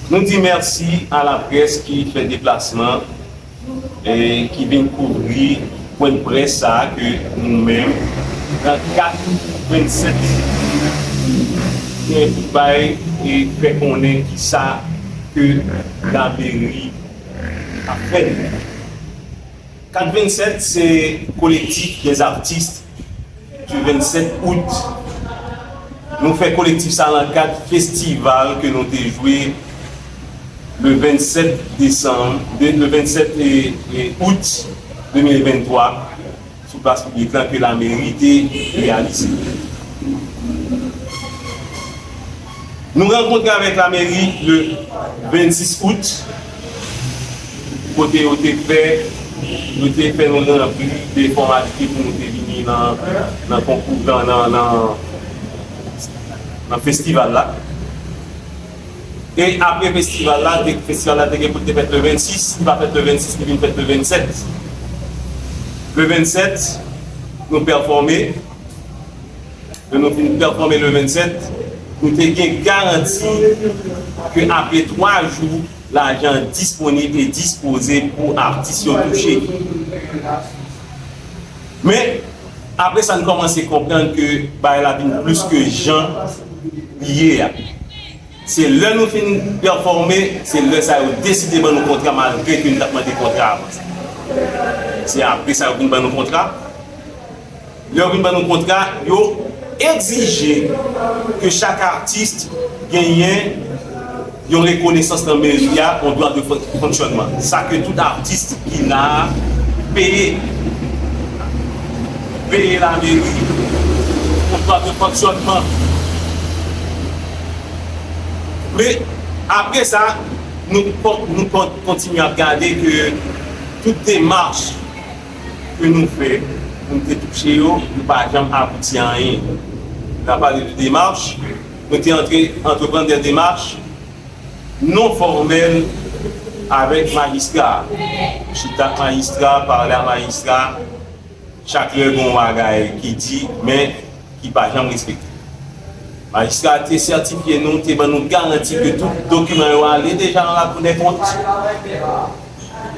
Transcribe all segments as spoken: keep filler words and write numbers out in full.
Nou di mèsi a laprès ki fè deplasman e ki vin kouvri pwen de près sa a ke nou menm, nan kat vennsèt, gen pou bay e fè konnen kisa ke lameri ap fè nou. Kat vennsèt se Collectif des Artistes du vennsèt out. Nou fè kolektif sa nan kad festival ke nou te jwe le vennsèt desanm, de, le vennsèt e, e out de mil venntwa, sou plas piblik lan ke lameri te reyalize. Nou rankontre avèk lameri le vennsis out, kote yo te fè, yo te fè nou ranpli de fòmalite pou nou te vini nan, nan konkou, nan, nan, nan, nan festival la. E apre festival la, te, festival la te gen pou l te fèt le vennsis, li pa fèt le vennsis, li vin fèt le vennsèt. Le vennsèt, nou pèfòme. Lè nou fin pèfòme le vennsèt, nou te gen garanti ke apre twa jou, lajan disponib e dispoze pou atis yo touche. Men, apre sa, n kòmanse konprann ke bagay la vin plis ke jan li ye a. Se lè nou fin pèfòme, se lè sa yo deside ban nou kontra, malgre ke n t ap mande kontra avan sa. Se apre sa yo vin ban nou kontra. Lè yo vin ban nou kontra, yo egzije ke chak atis genyen yon rekonesans nan meri a, yon dwa de fon-, fonksyònman. Sa ke tout atis ki la a peye, peye lameri yon dwa de fonksyònman. Men, apre sa, nou kon-, nou kon-, kontinye ap gade ke tout demach ke nou fè pou n te touche yo, yo pa janm abouti a anyen. N a pale de demach, nou te antre, antreprann de demach non fòmèl avèk majistra. Chita ak majistra, pale a majistra, chak lè gen yon bagay ki di, men ki pa janm respekte. Majistra te sètifye nou, te ban nou garanti ke tout dokiman yo ale deja nan Lakou dè Kont,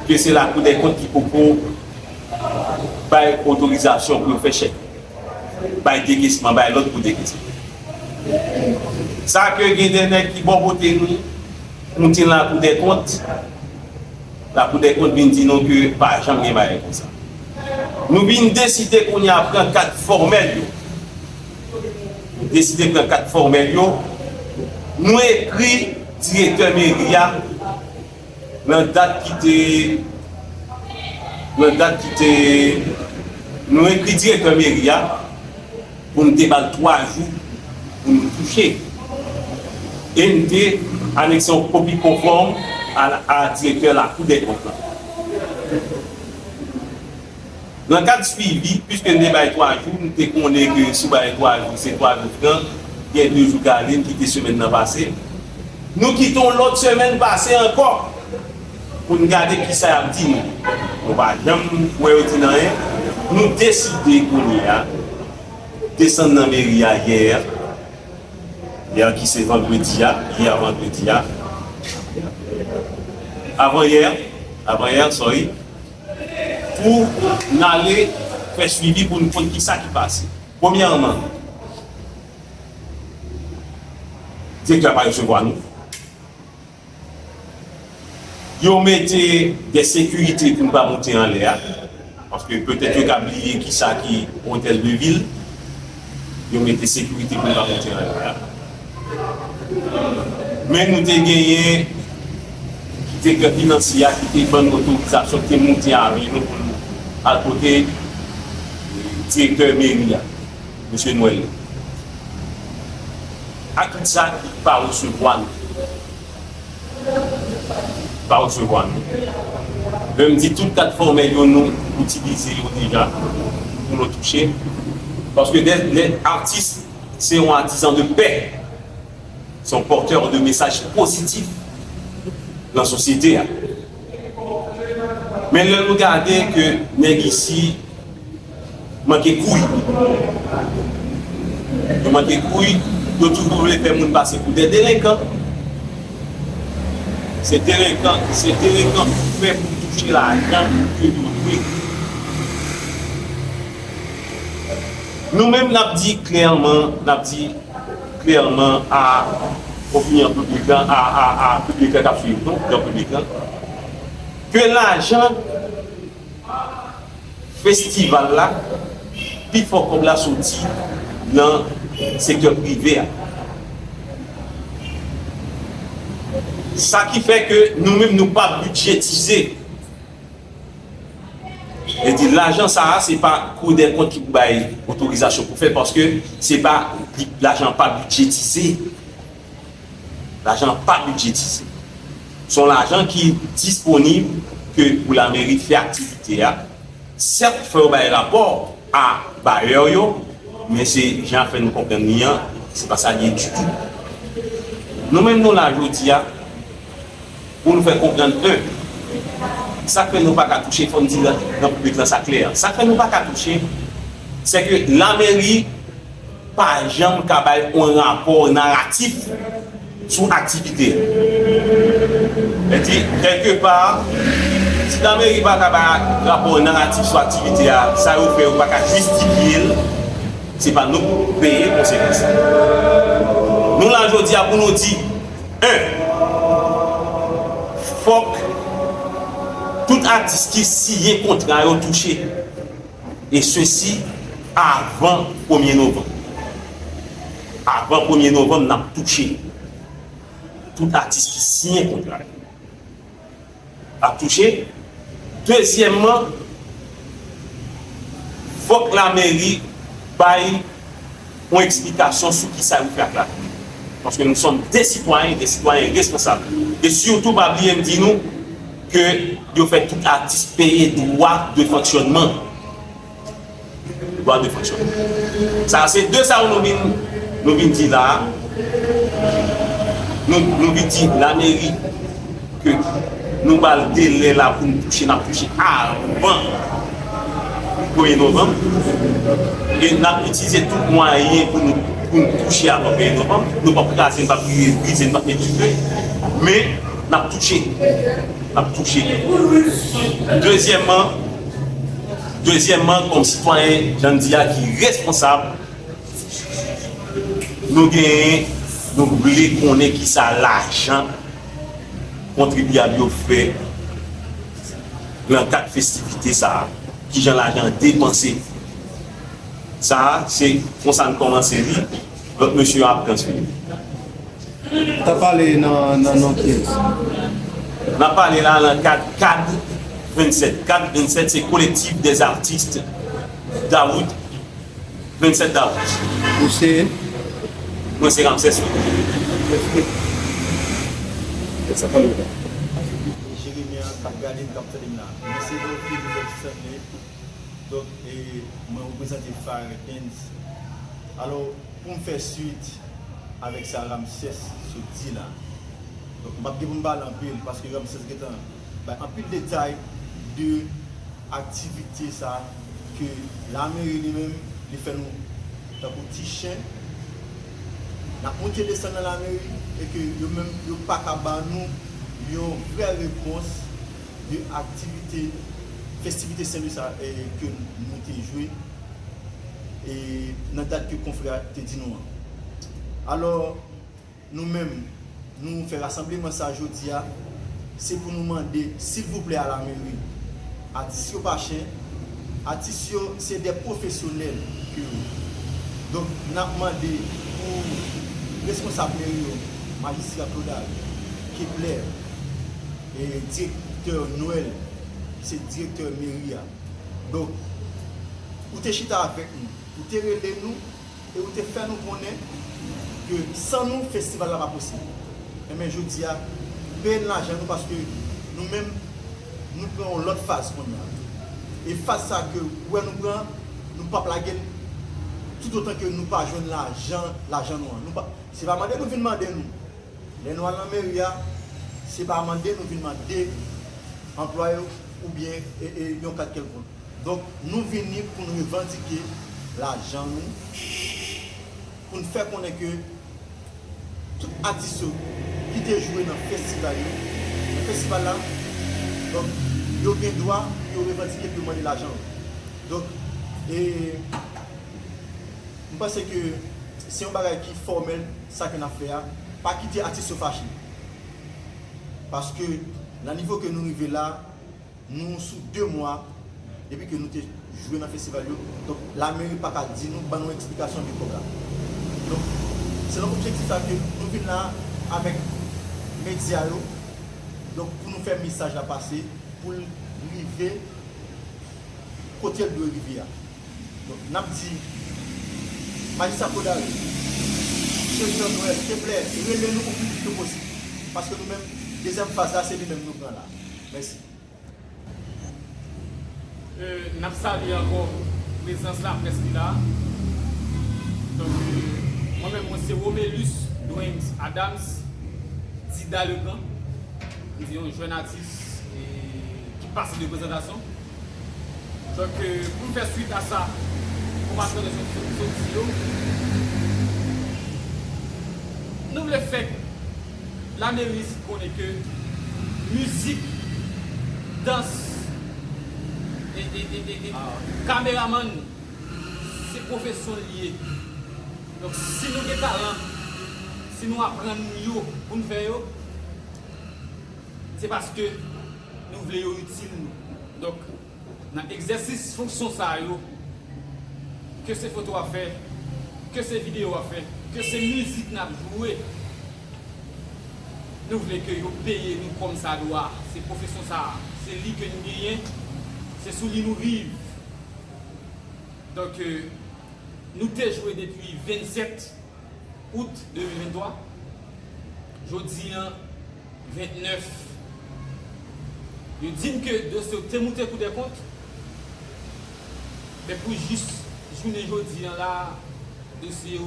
ke se Lakou dè Kont ki poko bay otorizasyon pou yo fè chèk, bay dekesman, bay lòd pou dekesman. Sa ke gen de nèg ki bò kote nou, nou te nan Lakou dè Kont, Lakou dè Kont vin di nou ke pa janm gen bagay konsa. Nou vin deside kounye a pran kat fòmèl yo. Nou deside pran kat fòmèl yo. Nou ekri direktè meri a nan dat ki te, nan dat ki te, nou ekri direktè meri a pou n te ba l twa jou pou nou touche. E n te anekse yon kopi konfòm a, a direktè Lakou dè Kont lan. Nan kad swivi, piske n te bay twa jou, n te konnen ke si w bay twa jou, se twa jou fran, gen de jou k ale, n kite semèn nan pase. Nou kite yon lòt semèn pase ankò pou n gade kisa y ap di nou. Nou pa janm wè yo di n anyen. Nou deside kounye a desann nan meri a yè, yè ki se vandredi a, yè vandredi a, avanyè, avanyè, sorry, pou n ale fè swivi pou n konn kisa ki pase. Premyèman, direktè a pa resevwa nou. Yo mete de sekirite pou n pa monte anlè a, paske petèt yo ka bliye kisa ki otèl de vil. Yo mete sekirite pou n pa monte anlè a. Men nou te genyen direktè finansye a ki te ban n otorizasyon, ki te monte avè nou pou n al kote direktè meri a, mesye Nwèl. Ak tout sa, li pa resevwa nou. Pa resevwa nou. Lè m di tout kat fòmèl yo, nou itilize yo deja pou nou touche. Paske de, de atis, se yon atizan de pè. Se yon pòtè de mesaj pozitif nan sosyete a. Men lè nou gade ke nèg isi manke kouy. Yo manke kouy, yo toujou vle fè moun pase pou de delenkan. Se delenkan, se delenkan ki fè pou touche lajan ke nou dwe. Nou menm, n ap di klèman, n ap di klèman a opinyon piblik lan, a, a, a piblik lan k ap swiv nou, gran piblik lan, ke lajan festival la, pifò kòb la soti nan sektè prive a. Sa ki fè ke nou menm nou pa bidjetize. E di lajan sa a, se pa Cour des comptes ki pou bay otorizasyon pou fè, paske se pa lajan pa bidjetize. Lajan pa bidjetize. Se yon lajan ki disponib ke pou lameri fè aktivite a. Sèt, fò yo bay rapò a bayè yo, men se jan fè nou konprann li an, se pa sa l ye ditou. Nou menm nou la jodi a, pou nou fè konprann, en, sa k fè nou pa ka touche, fò m di nan, nan piblik lan sa klè. Sa k fè nou pa ka touche, se ke lameri pa janm ka bay yon rapò naratif sou aktivite. Sa di, kèlkepa, si lameri pa ka bay rapò naratif sou aktivite a, sa yo fè yo pa ka jistifye l, se pa nou k peye konsekans. Nou la jodi a pou nou di, en, fòk tout atis ki siyen kontra yo touche. E sesi avan premye novanm. Avan premye novanm, n ap touche tout atis ki siyen kontra yo. N ap touche. Dezyèmman, fòk lameri bay yon eksplikasyon sou kisa yo fè ak lajan. Paske nou sòm de sitwayen, de sitwayen responsab. E sitou, pa bliye m di nou ke yo fè tout atis peye dwa de fonksyònman. Dwa de fonksyònman. Sa, se de sa yo nou vin, nou vin di la a. Nou, nou vin di lameri ke nou ba l delè la pou n touche, n ap touche avan premye novanm. E n ap itilize tout mwayen pou nou, pou n touche avan premye novanm. Nou p ap kraze, n p ap brize, n p ap met dife. Men, n ap touche. N ap touche. Dezyèmman, dezyèmman, kòm sitwayen, jan n di a, ki responsab, nou genyen, nou vle konnen kisa lajan kontribyab yo fè nan kad festivite sa a, kijan lajan an depanse. Sa a, se konsa n kòmanse li, lòt mesye yo ap transfere. T ap pale nan, nan non kiyès? N ap pale la nan kad, kad vennsèt. Kad vennsèt, se Collectif des Artistes Dawout, vennsèt Dawout. Ou se? Mwen se Ramsès. Sa pale la. Jeremi an k ap gade m, k ap tande m la. Mwen se Dorothy Joseph Stanley. Donk, e, mwen reprezante Fire Hands. Alò, pou m fè swit avèk sa Ramsès sot di la. Donk, m p ap gen pou m pale anpil, paske Ramsès gentan bay anpil detay de aktivite sa ke lameri li menm, li fè nou tankou ti chen. N ap monte desann nan lameri e ke yo menm, yo pa ka ba nou yon vrè repons de aktivite, festivite Sen Lwi sa, e, ke nou te jwe, e, nan dat ke konfrè a te di nou an. Alò, nou menm, nou fè rasanbleman sa jodi a, se pou nou mande, silvouplè, a lameri, atis yo pa chen, atis yo se de pwofesyonèl ke yo ye. Donk, n ap mande pou responsab meri yo, majistra Claude Harry, Kepler, e direktè Noël, ki se direktè meri a. Donk, ou te chita avèk nou, ou te rele nou, e ou te fè nou konnen ke san nou, festival la pa posib. Enben, jodi a, peye n lajan nou, paske nou menm, nou pran yon lòt faz kounye a. E faz sa ke ou wè nou pran, nou p ap lage l toutotan ke nou pa jwenn lajan, lajan nou an. Nou pa, se pa mande nou vin mande nou. Lè nou al nan meri a, se pa mande nou vin mande anplwaye oubyen, e, e, yon kad kèlkonk. Donk, nou vini pou n revandike lajan nou, pou n fè konnen ke tout atis yo ki te jwe nan festival yo, Festival la, donk, yo gen dwa pou yo revandike, pou yo mande lajan yo. Donk, e, m panse ke se yon bagay ki fòmèl, sa ke n ap fè a. Pa kite atis yo fache. Paske, nan nivo ke nou rive la, nou sou de mwa depi ke nou te jwe nan festival yo. Donk, lameri pa ka di nou, ban nou eksplikasyon de kòb la. Donk, se nan objektif sa ke nou vin la avèk medya yo, donk, pou nou fè mesaj la pase, pou l rive kote l dwe rive a. Donk, n ap di, Majistra Claude Harry, Cheri An Nwèl, te plè, rele nou o pli vit ke posib. Paske nou menm, dezyèm faz la, se li menm nou pran la. Mèsi. Euh, n ap salye ankò prezans laprès ki la. Donk, euh, mwen menm, mwen se Romelus Dwaynes Adams, Dida Legrand. M di yon jèn atis e ki pase de prezantasyon. Donk, euh, pou m fè swit a sa, pou m ap sòti sou sou di yo, nou vle fè lameri isit konnen ke mizik, dans, e, e, e, e, e, kameramann, se pwofesyon l ye. Donk, si nou gen talan, si nou aprann yo pou n fè yo, se paske nou vle yo itil nou. Donk, nan egzèsis fonksyon sa yo, ke se foto w ap fè, ke se videyo w ap fè, ke se mizik n ap jwe, nou vle ke yo peye nou kòmsadwa. Se pwofesyon sa a, se li ke nou genyen, se sou li nou viv. Donk, euh, nou te jwe depi vennsèt out de mil venntwa. Jodi an, ventnèf. Yo di n ke dosye yo te moute Cour des comptes, men pou jis jounen jodi an la, dosye yo,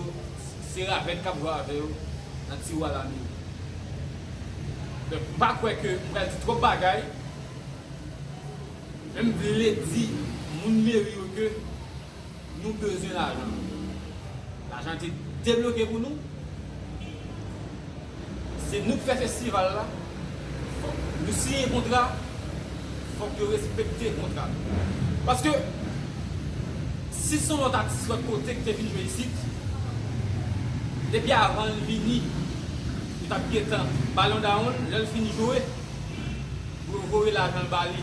se ravèt k ap jwe avè yo nan tiwa lameri. Donk, m pa kwè ke m pral di twòp bagay, men m vle di moun meri yo ke nou bezwen lajan. Lajan te debloke pou nou. Se nou k fè festival la. Fòk nou siyen kontra. Fòk yo respekte kontra nou. Paske si se yon lòt atis lòt kote ki te vin jwe isit, depi avan l vini, nou t ap gentan ba l yon dawonn, lè l fin jwe, pou yo voye lajan l ba li.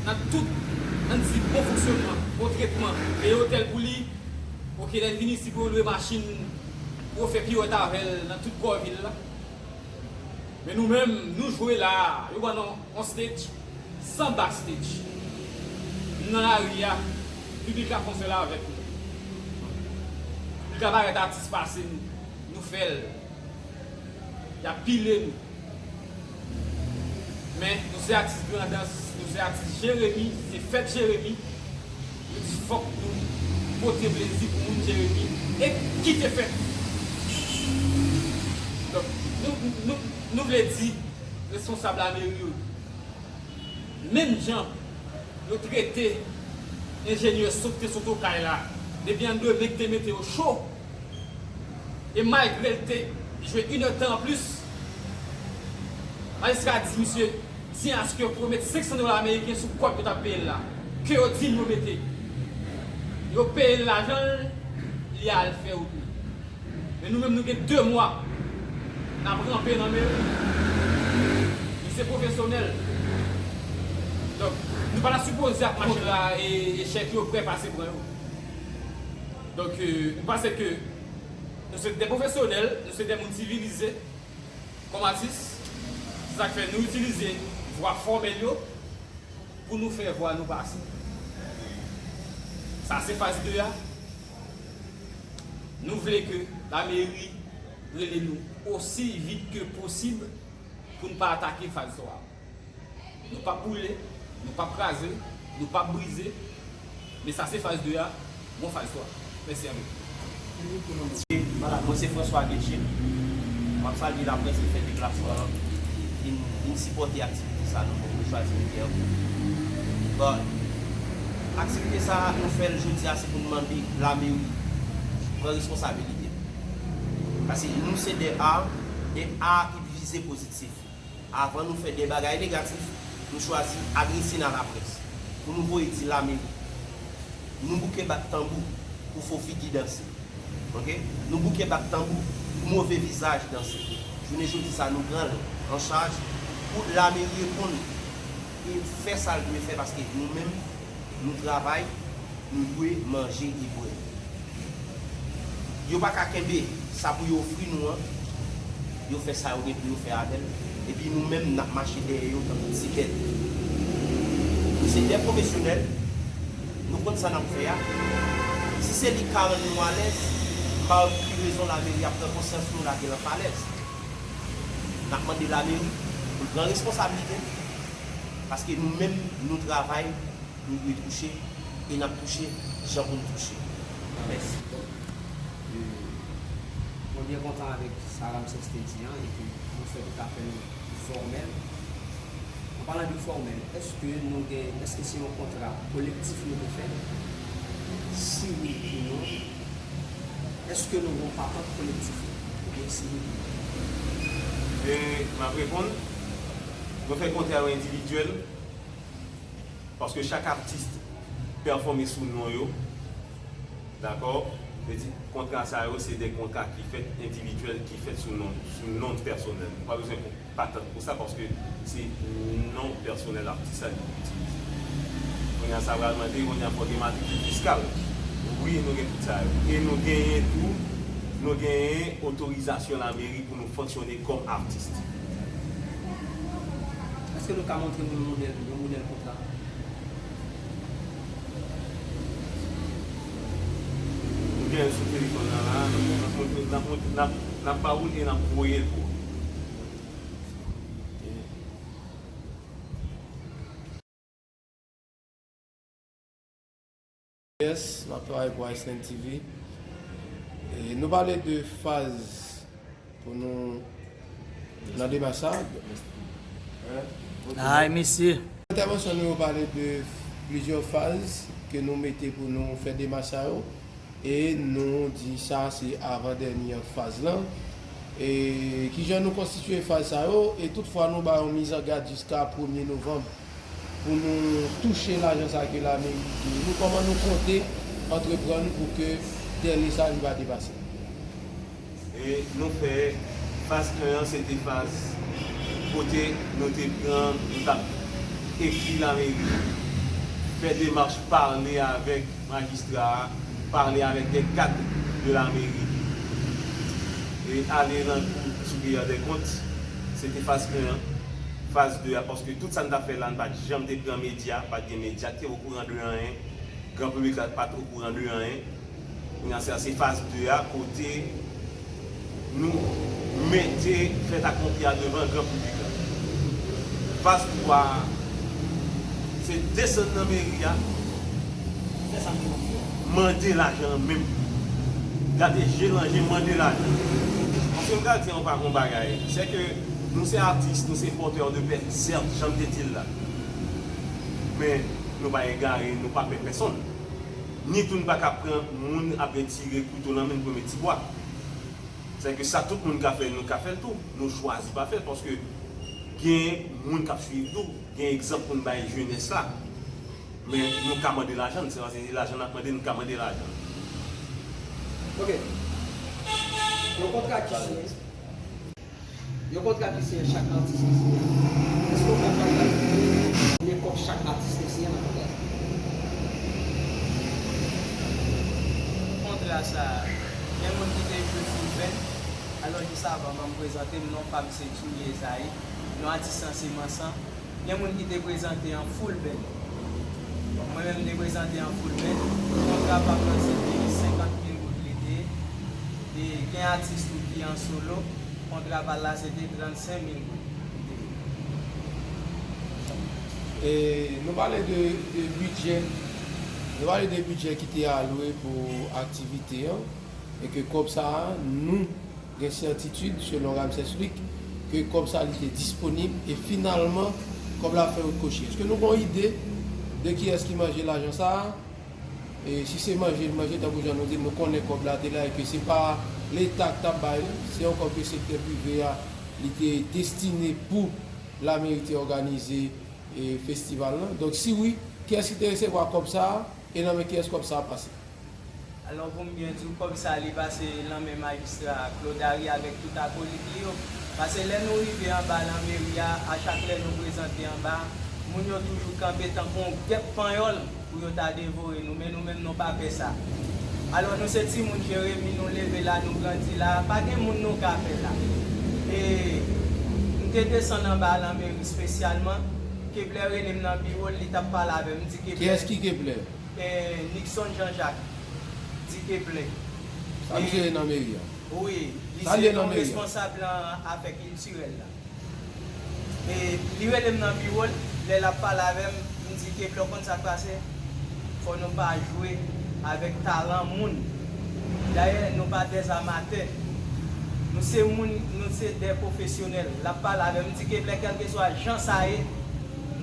Nan tout, ann di, bon fonksyònman, bon tretman, peye otèl pou li, oke, lè l vin isit pou yo lwe machin, pou yo fè piwèt avè l nan tout kò vil la. Men nou menm, nou jwe la, yo ban nou yon stage, san backstage. Nou nan lari a, piblik la fè yon sèl avèk nou. Piblik la parèt atis pase nou, nou fè l. Y ap pile nou. Men, nou se atis Grandans, nou se atis Jeremi, se fèt Jeremi. Nou di fòk nou pote plezi pou moun Jeremi e kite fèt. Donk, nou, nou, nou vle di responsab lameri yo, menm jan yo trete enjenyè sot te sot Okay la, depi anndan men k te mete yo cho, e malgre l te jwe inèdtan anplis, majistra di misye, di aske pou yo met senk san dola ameriken sou kòb yo t ap peye l la, ke yo di n yo mete. Yo peye l lajan l, li al fè wout li. Men nou menm, nou gen de mwa n ap ranpe nan meri. Nou se pwofesyonèl. Donk, nou pa ta sipoze ap mache la e, e chèk yo prè pase pran yo. Donk, euh, nou panse ke nou se de pwofesyonèl, nou se de moun sivilize kòm atis. Se sa k fè nou itilize vwa fòmèl yo pou nou fè vwa nou pase. Sa se faz de a. Nou vle ke lameri rele nou osi vit ke posib pou n pa atake faz twa a. Nou p ap boule, nou p ap kraze, nou p ap brize, men sa se faz de a, gon faz twa. Mèsi anpil. Voilà, mwen se François Guetchier. M ap salye laprès ki fè deplasman an, vin, vin sipòte aktivite sa a, nou menm nou chwazi mete an. Bon, aktivite sa a, nou fè l jodi a, se pou n mande lameri pran responsabilite l. Paske nou se de A, e A ki vize pozitif. Avan nou fè de bagay negatif, nou chwazi adrese n a laprès pou nou voye di lameri. Nou bouke bat tanbou pou fo figi danse. Oke? Nou bouke bat tanbou pou move vizaj danse. Jounen jodi sa nou pran l an chaj pou lameri reponn e fè sa l dwe fè paske nou menm nou travay, nou dwe manje e bwè. Yo pa ka kenbe sa pou yo ofri nou an, yo fè sa yo gen pou yo fè avè l, epi nou menm n ap mache dèyè yo tankou ti bèt. Nou se de pwofesyonèl, nou konn sa n ap fè a. Si se li k ka rann nou alèz, m pa wè pou ki rezon lameri ap pran konsyans nou lage l an falèz. N ap mande lameri pou l pran responsablite l, paske nou menm nou travay, nou dwe touche, e n ap touche jan pou n touche. Mèsi. Mwen byen kontan avèk sa Ramsès te di an, e ke nou fè tout afè nou fòmèl. An palan de fòmèl, èske nou gen, èske se yon kontra kolektif nou te fè? Si wi pou nou, èske nou gen yon patant kolektif? Oubyen si wi pou nou? E m ap reponn, nou fè kontra yo endividyèl, paske chak atis pèfòme sou non yo, dakò? Vle di, kontra sa yo se de kontra ki fèt endividyèl, ki fèt sou non, sou non pèsonèl. Nou pa bezwen patant pou sa, paske se non pèsonèl atis la ki itilize. Kounye a sa pral mande, kounye a fò gen matrikil fiskal. Wi, nou gen tout sa yo. E nou genyen tou, nou genyen otorizasyon lameri pou nou fonksyone kòm atis. Èske nou ka montre nou yon modèl, yon modèl kontra? Nou gen l sou telefòn nan la, n ap montre, n ap montre, n ap, n ap ba ou l e n ap voye l pou ou. Yes, m ap travay pou Iceland T V. E nou pale de faz pou nou nan demach sa. Ay mesye. Entèvansyon nou yo pale de plizyè faz ke nou mete pou nou fè demach sa yo. E nou di sa se avan dènye faz lan. E kijan nou konstitye faz sa yo, e tout fwa nou ba yon mizangad jiska premye novanm pou nou touche lajan sa ke lameri dwe nou, kòman nou konte antreprann pou ke dèle sa li pa depase. E nou fè faz en an, se te faz kote nou te pran, nou t ap ekri lameri, fè demach pale avèk majistra a, pale avèk de kad de lameri, e ale nan kou Siperyè dè Kont, se te faz en an. Faz de a, paske tout sa n t ap fè la, n pa t janm te pran medya, pa t gen medya ki te okouran de anyen, gran piblik la pa t okouran de anyen. Kounye a se faz de a kote nou mete fèt akonpli a devan gran piblik la. Faz twa a, se desann nan meri a, mande lajan an menm. Gade je nan je, mande lajan. Paske m ka di yon pa yon bagay, se ke nou se atis, nou se pòtè de pè, sèt, jan m te di l la. Men nou pa egare, nou pa pè pèsonn. Ni tou n pa ka pran moun ap retire kouto nan men n pou met ti bwa. Sèke sa tout moun ka fè, nou ka fè l tou. Nou chwazi pa fè l paske gen moun k ap swiv nou, gen egzanp pou n bay jenès la. Men nou ka mande lajan n, se pa se lajan n ap mande, nou ka mande lajan n. Ok. Yon kontra ki siyen. Yon kontra ki siyen chak atis te siyen. Èske w ka pataje konbyen kòb chak atis te siyen nan kontra sa? Kontra sa a, gen moun ki te jwe full band. Alò jis avan ban m prezante m, non pa m se Djoulie Esaïe, non atis lan se Mansan. Gen moun ki te prezante an full band. Bon, mwen menm m te prezante an full band. Kontra pa m nan se te senkant mil goud li te ye. E gen atis tou ki an solo. Kontra pa l la se te trannsenk mil goud li te ye. E nou pale de, de bidjè, nou pale de bidjè ki te alwe pou aktivite an, e ke kòb sa a, nou gen sètitid, selon Ramsès Luc, ke kòb sa li te disponib e finalman kòb la fè wout koche. Èske nou gen yon ide de kiyès ki manje lajan sa a? E si se manje l manje, tankou jan nou di l, nou konnen kòb la te la e ke se pa Leta k t ap bay li, se yon kòb ke sektè prive a li te destine pou lameri te òganize e festival lan. Donk, si wi, kiyès ki te resevwa kòb sa a e nan men kiyès kòb sa a pase? Alò, pou m byen di w, kòb sa a li pase nan men majistra Claude Ary avèk tout akolit li yo. Pase lè nou rive anba lanmeri a, a chak lè nou prezante anba, moun yo toujou kanpe tankou yon gèp panyòl pou yo ta devore nou, men nou menm nou pa fè sa. Alò, nou se timoun Jeremi, nou leve la, nou grandi la, pa gen moun nou ka fè la. E m te desann anba lanmeri espesyalman, Kepler rele m nan biwo l, li t ap pale avè m, m di Kepler. Kiyès ki Kepler? E Nixon Jean Jacques, di Kepler. Sa misye ye nan meri a? Wi, li se yon responsab nan afè kiltirèl la. E li rele m nan biwo l, lè l ap pale avè m, m di Kepler, ou konn sa k pase? Fò nou pa jwe avèk talan moun. Dayè, nou pa dèzamatè. Nou se moun, nou se de pwofesyonèl. L ap pale avè m, m di Kepler, kèlkeswa jan sa ye,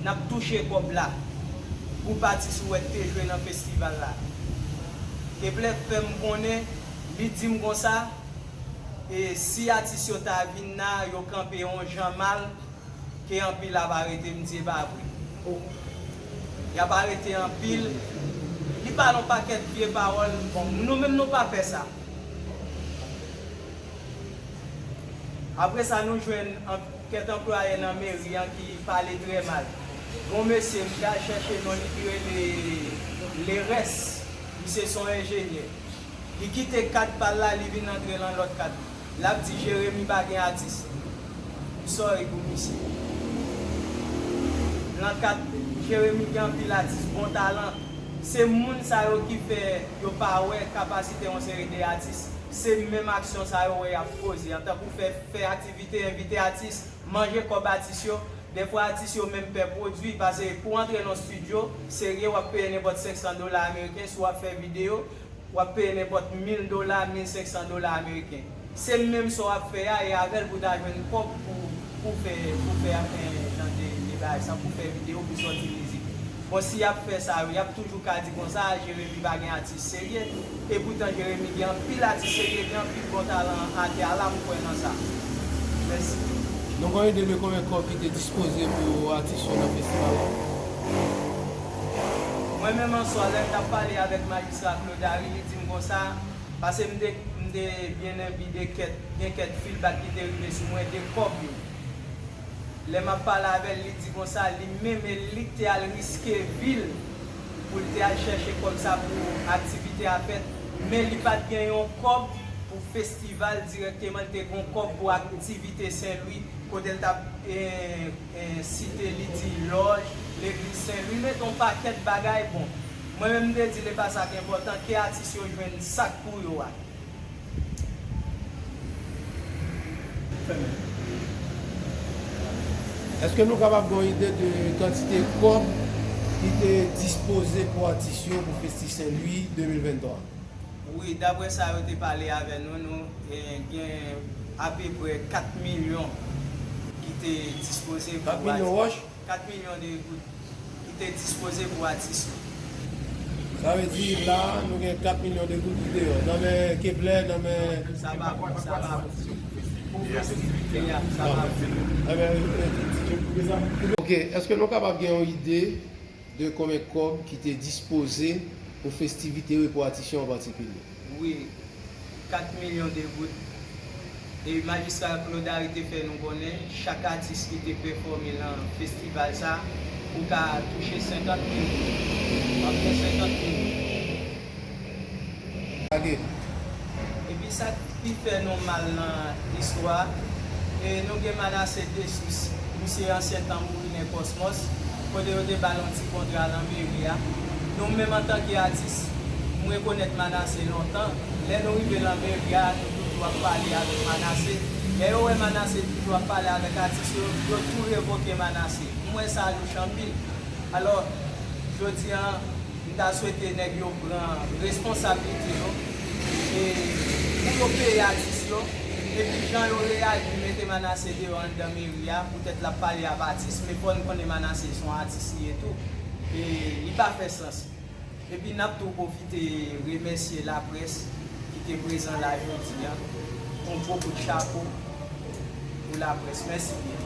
n ap touche kòb la. Gwoup atis ou wè k te jwe nan festival la. Kepler fè m konnen, li di m konsa, e si atis yo ta vin la, yo kanpe yon jan mal, ke anpil ap arete m di e pa vre. Y ap arete anpil, li pale yon pakèt vye pawòl, bon, nou menm nou pa fè sa. Apre sa, nou jwenn kèk anplwaye nan meri an ki pale trè mal. Gon mesye, m te al chèche non li, ki rele Lerès. Misye se yon enjenyè. Li kite kad pa l la, li vin antre lan lòt kad. L ap di Jeremi pa gen atis. M sorry pou misye. Lan kad, Jeremi gen anpil atis, bon talan. Se moun sa yo ki fè yo pa wè kapasite yon seri de atis. Se menm aksyon sa yo wè y ap poze an, tankou fè, fè aktivite, envite atis, manje kòb atis yo. Dèfwa atis yo menm pè pwodui, pase pou antre nan estidyo serye, w ap peye nenpòt senk san dola ameriken, si w ap fè videyo, w ap peye nenpòt mil dola, mil senk san dola ameriken. Se menm sa w ap fè a, e avè l pou w ta jwenn kòb pou, pou fè, pou fè, eh, jan de, de bagay sa, pou fè videyo, pou sòti mizik. Bon, si y ap fè sa yo, y ap toujou ka di konsa, Jeremi pa gen atis serye. Epoutan, Jeremi gen anpil atis serye, gen anpil bon talan atè a la, m kwè nan sa. Mèsi. Nou gen yon ide de konbyen kòb ki te dispoze pou atis yo nan festival la? Mwen menm an swa, lè m t ap pale avèk majistra Claude Ary, li di m konsa, pase m te, m te byen enbi de kèk, gen kèk feedback ki te rive sou mwen de kòb yo. Lè m ap pale avè l, li di konsa, li menm e li k te al riske vi l pou l te al chèche kòb sa pou aktivite a fèt, men li pa t gen yon kòb pou festival dirèkteman, li te gen yon kòb pou aktivite Sen Lwi, kote l t ap, eh, eh, site, li di lòj, legliz Sen Lwi, met yon pakèt bagay. Bon, mwen menm m te di l e pa sa k enpòtan, ke atis yo jwenn sa k pou yo a. Èske nou kapab gen yon ide de kantite kòb ki te dispoze pou atis yo pou Festi Sen Lwi de mil venntwa? Wi, daprè sa yo te pale avè nou, nou, eh, gen apeprè kat milyon ki te dispoze pou atis. Kat milyon wòch? Kat milyon de goud ki te dispoze pou atis yo. Sa vle di la, nou gen kat milyon de goud ki deyò. Nan men Kepler, nan men... Sa pa bon, sa pa bon. Pou fè sekirite a, sa pa bon. Enben, ok, èske nou kapab gen yon ide de konbyen kòb ki te dispoze pou festivite yo e pou atis yo an patikilye? Wi, kat milyon de goud. E majistra Claude Ary te fè nou konnen, chak atis ki te pèfòme nan festival sa, ou ka touche senkant mil goud. W ap gen senkant mil goud. Epi sa ki fè nou mal nan istwa, e nou gen Manassé Dessources, misye ansyen tanbourinè Cosmos, kote yo te ba l yon ti kontra lan meri a. Nou menm antanke atis, m rekonèt Manassé lontan. Lè nou rive lan meri a, nou toujou ap pale avèk Manassé. Lè yo wè Manassé toujou ap pale avèk atis yo, yo tou revoke Manassé. M wè sa louch anpil. Alò, jodi a, m ta swete nèg yo pran responsablite yo, e pou yo peye atis yo, epi jan yo reyaji mete Manassé deyò anndan meri a, poutèt l ap pale ap atis, men fò n konnen Manassé se yon atis li ye tou. E li pa fè sans. Epi n ap tou pwofite remèsye laprès ki te prezan la jodi a. Yon gwo kout chapo pou laprès. Mèsi byen.